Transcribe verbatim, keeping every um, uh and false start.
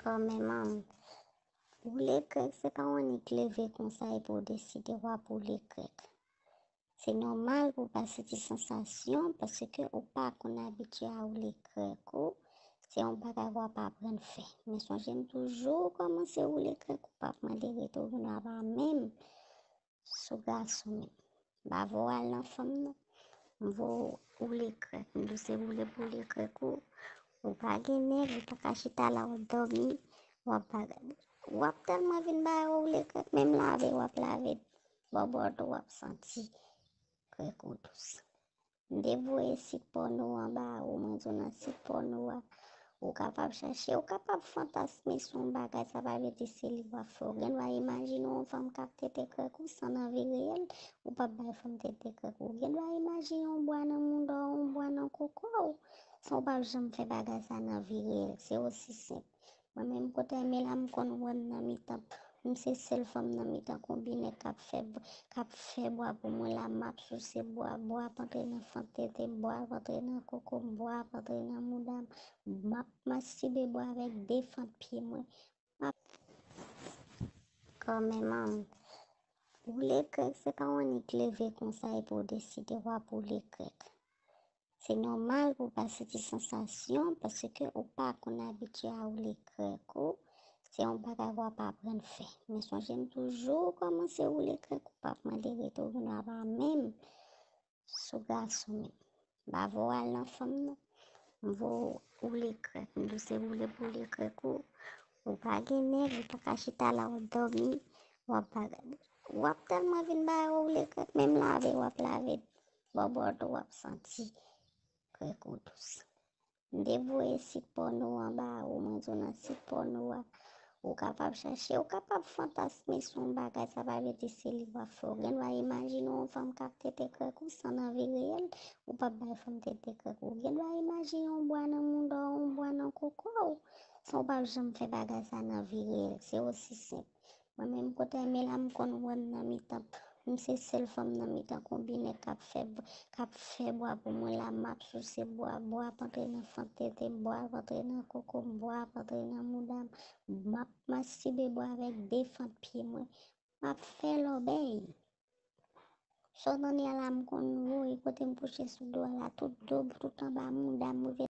Kòmè manm, woule krèk se pa w annik leve konsa epi w deside w ap woule krèk. Se nòmal pou w pase ti sansasyon paske ou pa konn abitye a woule krèk ou. Se yon bagay w ap aprann fè. Men sonje m toujou kòmanse woule krèk ou p ap mande rete w gen dwa pa menm sou gason menm. M pa voye w al nan fanm non. M voye w woule krèk. M di w se woule pou woule krèk ou. Ou pa gen nèg, ou pa ka chita la w ap dòmi, w ap bagay. W ap tèlman vin bagay w woule krèk, menm lave w ap lave bòbòt ou w ap santi krèk ou dous. M te voye sit pòno an ba ou, mwen di w nan sit pòno a, ou kapab chache, ou kapab fantasme sou yon bagay, sa pa vle di se li w ap fè. Ou gen dwa imajine yon fanm k ap tete krèk ou san nan vi reyèl, ou p ap bay fanm tete krèk ou. Ou gen dwa imajine yon bwa nan mouda w, yon bwa nan koko w, san w p ap janm fè bagay sa nan vi reyèl. Se osi senp. Mwen menm kote m ye la, m konn wè m nan mitan, m se sèl fanm nan mitan konbinè k ap fè, k ap fè bwa pou mwen la, m ap souse bwa, bwa ap antre nan fant tete, bwa ap antre nan koko m, bwa ap antre nan mouda m, m ap mastibe bwa avèk de fant pye mwen, m ap. Kòmè manm, woule krèk se pa w annik leve konsa epi w deside w ap woule krèk. Se nòmal pou w pase ti sansasyon paske ou pa konn abitye a woule krèk ou. Se yon bagay w ap aprann fè. Men sonje m toujou kòmanse woule krèk ou p ap mande rete w gen dwa pa menm sou gason menm. M pa voye w al nan fanm non. M voye w woule krèk. M di w se woule pou woule krèk ou. Ou pa gen nèg, ou pa ka chita la w ap dòmi, w ap bagay. W ap tèlman vin bagay w woule krèk, menm lave w ap lave bòbòt ou w ap santi krèk ou dous. M te voye sit pòno an ba ou, mwen di w nan sit pòno a, ou kapab chache, ou kapab fantasme sou yon bagay, sa pa vle di se li w ap fè. Ou gen dwa imajine yon fanm k ap tete krèk ou san nan vi reyèl, ou p ap bay fanm tete krèk ou. Ou gen dwa imajine yon bwa nan mouda w, yon bwa nan koko w, san w p ap janm fè bagay sa nan vi reyèl. Se osi senp. Mwen menm kote m ye la, m konn wè m nan mitan, m se sèl fanm nan mitan konbinè k ap fè, k ap fè bwa pou mwen la, m ap souse bwa, bwa ap antre nan fant tete m, bwa ap antre nan koko m, bwa ap antre nan mouda m, m ap mastibe bwa avèk de fant pye mwen, m ap fè lòbèy. Sa w tande a la, m konn voye kote m kouche sou do a la, tout do, tout anba mouda m, rive